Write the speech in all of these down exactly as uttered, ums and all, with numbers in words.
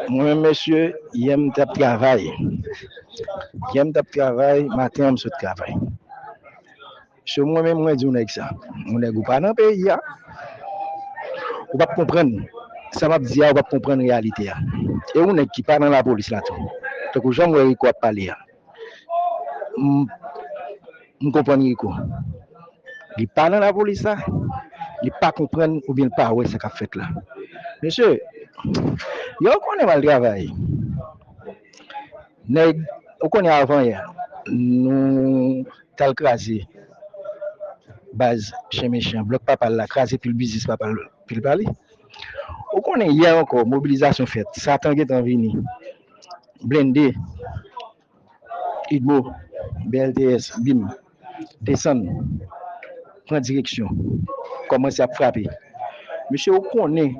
Mwen menm, mesye, yè m t ap travay. Yè m t ap travay, maten an m sot travay. So, mwen menm, mwen di yon nèg sa. Yon nèg ou pa nan peyi a, ou p ap konprann. Sa m ap di a, ou p ap konprann reyalite a. E yon nèg ki pa nan lapolis la tou. Tankou jan m wè Rico ap pale a. M, m konprann Rico. Li pa nan lapolis la, li pa konprann oubyen li pa wè sa k ap fèt la. Mesye, yo konnen m al travay. Nèg, ou konnen avan yè, nou t al kraze baz Chen Mechan, blòk papa l la, kraze pil biznis papa l, pil pa li. Ou konnen yè ankò, mobilizasyon fèt, Satan gentan vini, blende, Idmo, B L T S, bim, desann, pran direksyon, kòmanse ap frape. Mesye, ou konnen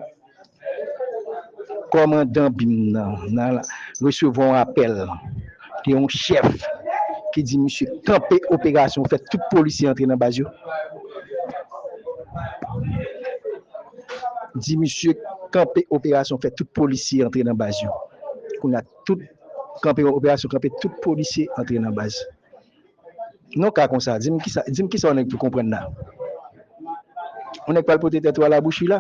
kòmandan bim nan, nan resevwa yon apèl de yon chèf ki di misye kanpe operasyon, fè tout polisye antre nan baz yo. Di misye kanpe operasyon, fè tout polisye antre nan baz yo. Kounye a tout kanpe, operasyon kanpe, tout polisye antre nan baz. Non, ka konsa, di m kisa, di m kisa yon nèg pou konprann la. Yon nèg pral pote tèt ou a la bouchi la.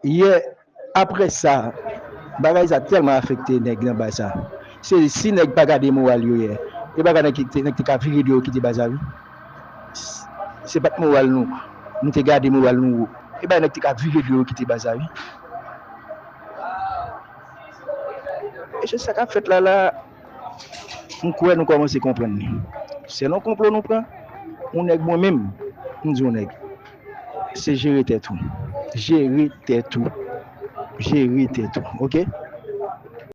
Yè, apre sa, bagay sa tèlman afekte nèg nan baz sa. Se si nèg pa gade moral yo yè, e bagay nèg ki te, nèg te ka vire deyò kite baz la wi. Se pa t moral nou, nou te gade moral nou wo. E bagay nèg te ka vire deyò kite baz la wi. E se sa k ap fèt la la. M kwè nou kòmanse konprann li. Se nan konplo nou pran. Yon nèg mwen menm, m di yon nèg, se jere tèt ou. Jere tèt ou. Jere tèt ou, oke?